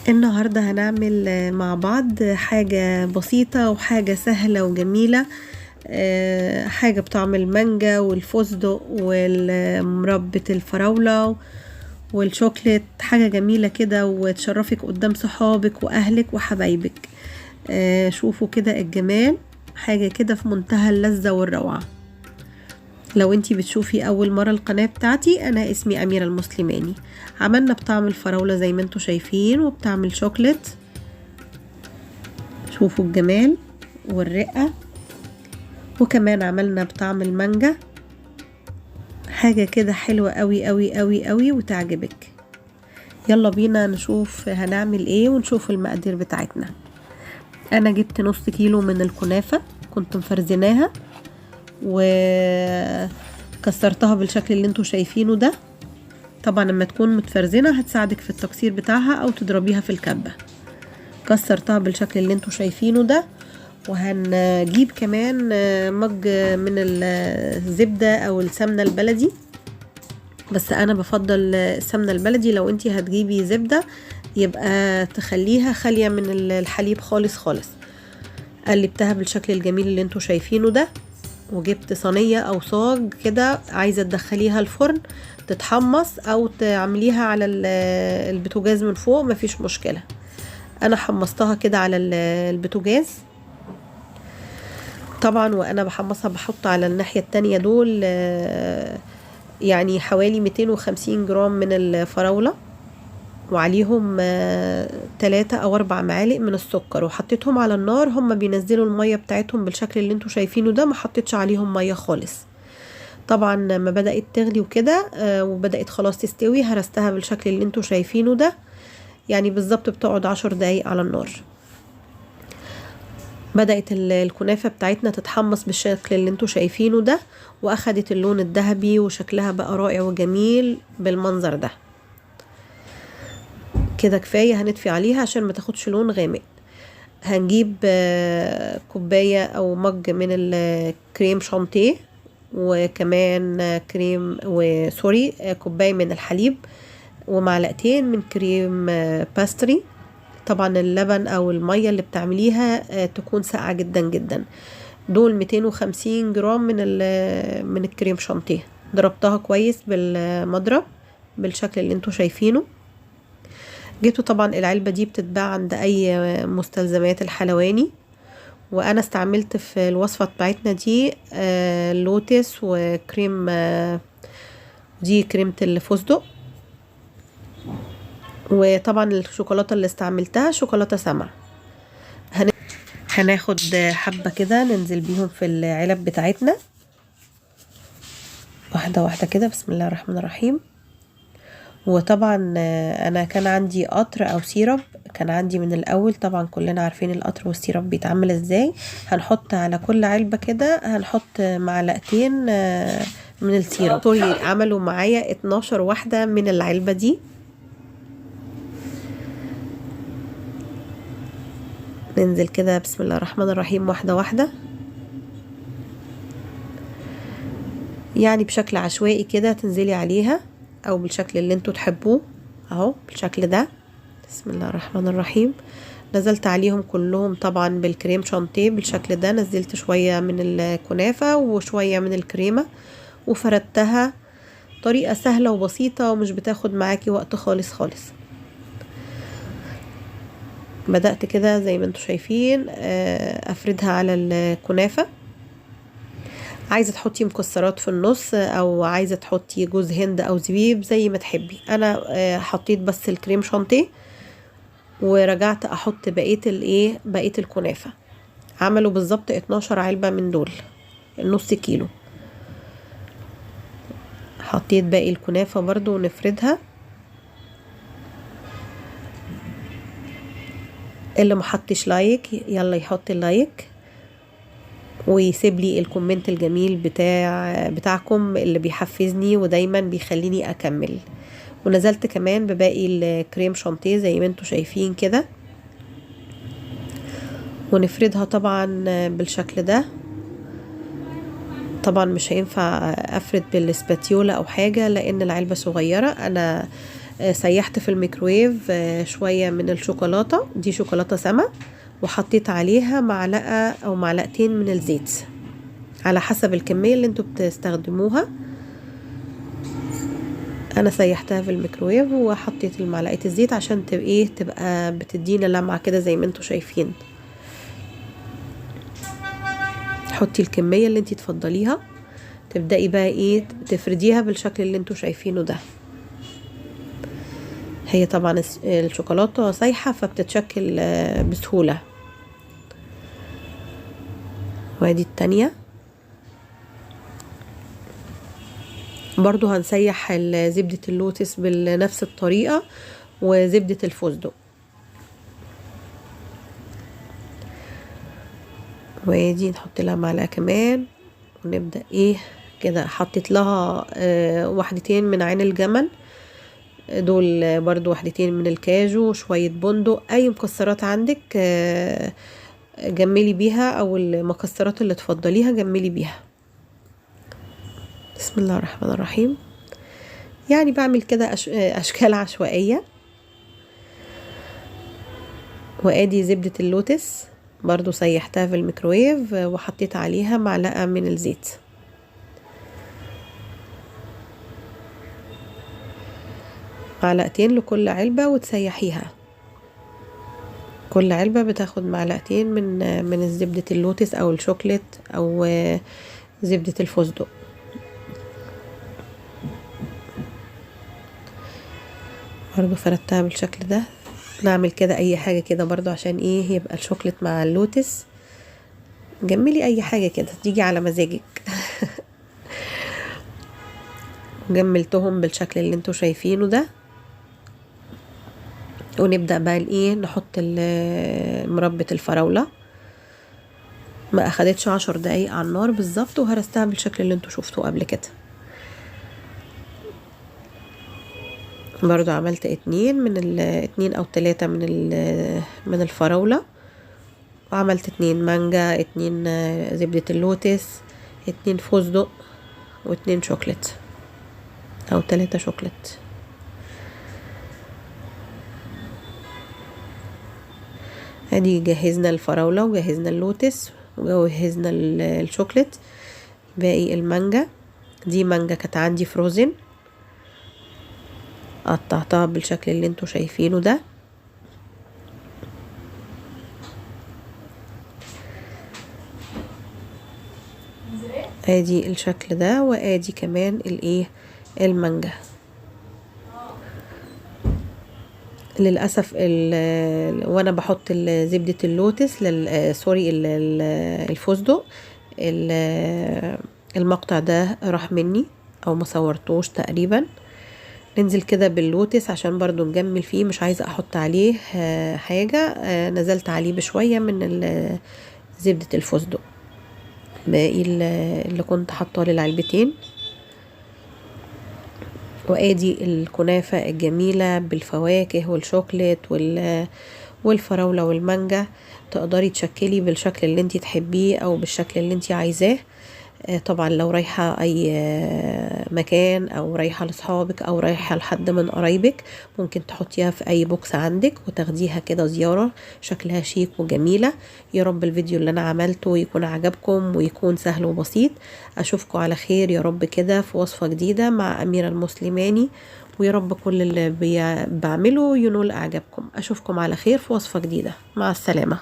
النهاردة هنعمل مع بعض حاجة بسيطة وحاجة سهلة وجميلة، حاجة بطعم المانجا والفستق والمربة الفراولة والشوكليت، حاجة جميلة كده وتشرفك قدام صحابك وأهلك وحبايبك. شوفوا كده الجمال، حاجة كده في منتهى اللذة والروعة. لو انتي بتشوفي اول مرة القناة بتاعتي، انا اسمي اميرة المسلماني. عملنا بطعم الفراولة زي ما انتوا شايفين وبطعم الشوكليت، شوفوا الجمال والرقة. وكمان عملنا بطعم المانجا، حاجة كده حلوة قوي قوي قوي قوي وتعجبك. يلا بينا نشوف هنعمل ايه ونشوف المقادير بتاعتنا. انا جبت نص كيلو من الكنافة كنت مفرزناها وكسرتها بالشكل اللي انتوا شايفينه ده. طبعا لما تكون متفرزنة هتساعدك في التكسير بتاعها او تضربيها في الكبة. كسرتها بالشكل اللي انتوا شايفينه ده. وهنجيب كمان مج من الزبدة او السمنة البلدي، بس انا بفضل السمنة البلدي. لو انتي هتجيبي زبدة يبقى تخليها خالية من الحليب خالص خالص. قلبتها بالشكل الجميل اللي انتوا شايفينه ده، وجبت صينية او صاج كده عايزة تدخليها الفرن تتحمص او تعمليها على البوتاجاز من فوق، مفيش مشكلة. انا حمصتها كده على البوتاجاز طبعا، وانا بحمصها بحط على الناحية التانية دول حوالي 250 جرام من الفراولة، وعليهم 3 او 4 معالق من السكر، وحطيتهم على النار. هم بينزلوا المية بتاعتهم بالشكل اللي انتوا شايفينه ده، ما حطيتش عليهم مية خالص. طبعا لما بدأت تغلي وكده، وبدأت خلاص تستوي، هرستها بالشكل اللي انتوا شايفينه ده، بالظبط بتقعد 10 دقايق على النار. بدأت الكنافة بتاعتنا تتحمص بالشكل اللي انتوا شايفينه ده، واخدت اللون الذهبي وشكلها بقى رائع وجميل بالمنظر ده. كده كفاية، هنطفي عليها عشان ما تاخدش لون غامق. هنجيب كوباية او مج من الكريم شانتيه، وكمان كريم وسوري، كوباية من الحليب، ومعلقتين من كريم باستري. طبعا اللبن او المية اللي بتعمليها تكون ساقعة جدا جدا. دول 250 جرام من الكريم شانتيه. ضربتها كويس بالمضرب بالشكل اللي انتوا شايفينه. جبتوا طبعا العلبة دي بتتباع عند اي مستلزمات الحلواني، وانا استعملت في الوصفة بتاعتنا دي لوتس وكريم، دي كريمة الفستق، وطبعا الشوكولاتة اللي استعملتها شوكولاتة سمع. هناخد حبة كده ننزل بيهم في العلب بتاعتنا واحدة واحدة كده، بسم الله الرحمن الرحيم. وطبعا انا كان عندي قطر او سيرب، كان عندي من الاول، طبعا كلنا عارفين القطر والسيرب بيتعمل ازاي. هنحط على كل علبة كده هنحط معلقتين من السيرب. سوري، عملوا معايا 12 واحدة من العلبة دي. ننزل كده بسم الله الرحمن الرحيم واحدة واحدة، بشكل عشوائي كده تنزلي عليها او بالشكل اللي انتوا تحبوه اهو بالشكل ده، بسم الله الرحمن الرحيم. نزلت عليهم كلهم طبعا بالكريم شانتيه بالشكل ده. نزلت شوية من الكنافة وشوية من الكريمة وفردتها. طريقة سهلة وبسيطة ومش بتاخد معاكي وقت خالص خالص. بدأت كده زي ما انتوا شايفين، افردها على الكنافة. عايزة تحطي مكسرات في النص او عايزة تحطي جوز هند او زبيب زي ما تحبي. انا حطيت بس الكريم شانتيه ورجعت احط بقية الكنافة. عملوا بالظبط 12 علبة من دول النص كيلو. حطيت باقي الكنافة برضو ونفردها. اللي ما حطش like يلا يحط ال like ويسيب لي ال comment الجميل بتاعكم اللي بيحفزني ودايما بيخليني اكمل. ونزلت كمان بباقي الكريم شانتيه زي ما انتوا شايفين كده، ونفردها طبعا بالشكل ده. طبعا مش هينفع افرد بالسباتيولا او حاجة لان العلبة صغيرة. انا سيحت في الميكرويف شوية من الشوكولاتة، دي شوكولاتة سما، وحطيت عليها معلقة او معلقتين من الزيت على حسب الكمية اللي انتوا بتستخدموها. انا سيحتها في الميكرويف وحطيت المعلقة الزيت عشان تبقى ايه، تبقى بتدينا لمعة كده زي ما انتوا شايفين. حطي الكمية اللي انتي تفضليها، تبدأي بقى ايه تفرديها بالشكل اللي انتوا شايفينه ده. هي طبعا الشوكولاتة سايحة فبتتشكل بسهولة. وادي التانية برضو هنسيح زبدة اللوتس بنفس الطريقة وزبدة الفستق. وادي نحط لها معلقة كمان ونبدأ ايه كده. حطيت لها واحدتين من عين الجمل دول، برضو واحدتين من الكاجو، شوية بندق، اي مكسرات عندك جملي بيها، او المكسرات اللي تفضليها جملي بيها. بسم الله الرحمن الرحيم. يعني بعمل كده اشكال عشوائية. وادي زبدة اللوتس برضو سيحتها في الميكرويف وحطيت عليها معلقة من الزيت. معلقتين لكل علبة وتسيحيها. كل علبة بتاخد معلقتين من زبدة اللوتس او الشوكليت او زبدة الفستق. برضو فردتها بالشكل ده. نعمل كده اي حاجة كده برضو عشان ايه يبقى الشوكليت مع اللوتس. جملي اي حاجة كده تيجي على مزاجك. جملتهم بالشكل اللي انتوا شايفينه ده. ونبدأ بقى الايه نحط مربى الفراولة. ما اخدتش 10 دقايق على النار بالظبط، وهرستها بالشكل اللي انتوا شفتوه قبل كده. برضو عملت 2 من 2 او 3 من الفراولة، وعملت 2 مانجا، 2 زبدة اللوتس، 2 فستق، و2 شوكليت او 3 شوكليت. ادي جهزنا الفراولة وجهزنا اللوتس وجهزنا الشوكليت. باقي المانجا، دي مانجا كانت عندي frozen، قطعتها بالشكل اللي انتوا شايفينه ده. ادي الشكل ده، وادي كمان الايه المانجا. للاسف وانا بحط زبدة اللوتس sorry الفستق، المقطع ده راح مني او ما صورتوش تقريبا. ننزل كده باللوتس عشان برضو نجمل فيه، مش عايزة احط عليه حاجة. نزلت عليه بشوية من زبدة الفستق، باقي اللي كنت حاطاه للعلبتين. وادي الكنافة الجميلة بالفواكه والشوكليت والفراولة والمانجا. تقدري تشكلي بالشكل اللي انتي تحبيه او بالشكل اللي انتي عايزاه. طبعا لو رايحة اي مكان او رايحة لصحابك او رايحة لحد من قرايبك، ممكن تحطيها في اي box عندك وتاخديها كده زيارة، شكلها شيك وجميلة. يا رب الفيديو اللي انا عملته يكون عجبكم ويكون سهل وبسيط. اشوفكم على خير يا رب كده في وصفة جديدة مع أميرة المسلماني، ويا رب كل اللي بعمله ينول اعجابكم. اشوفكم على خير في وصفة جديدة. مع السلامة.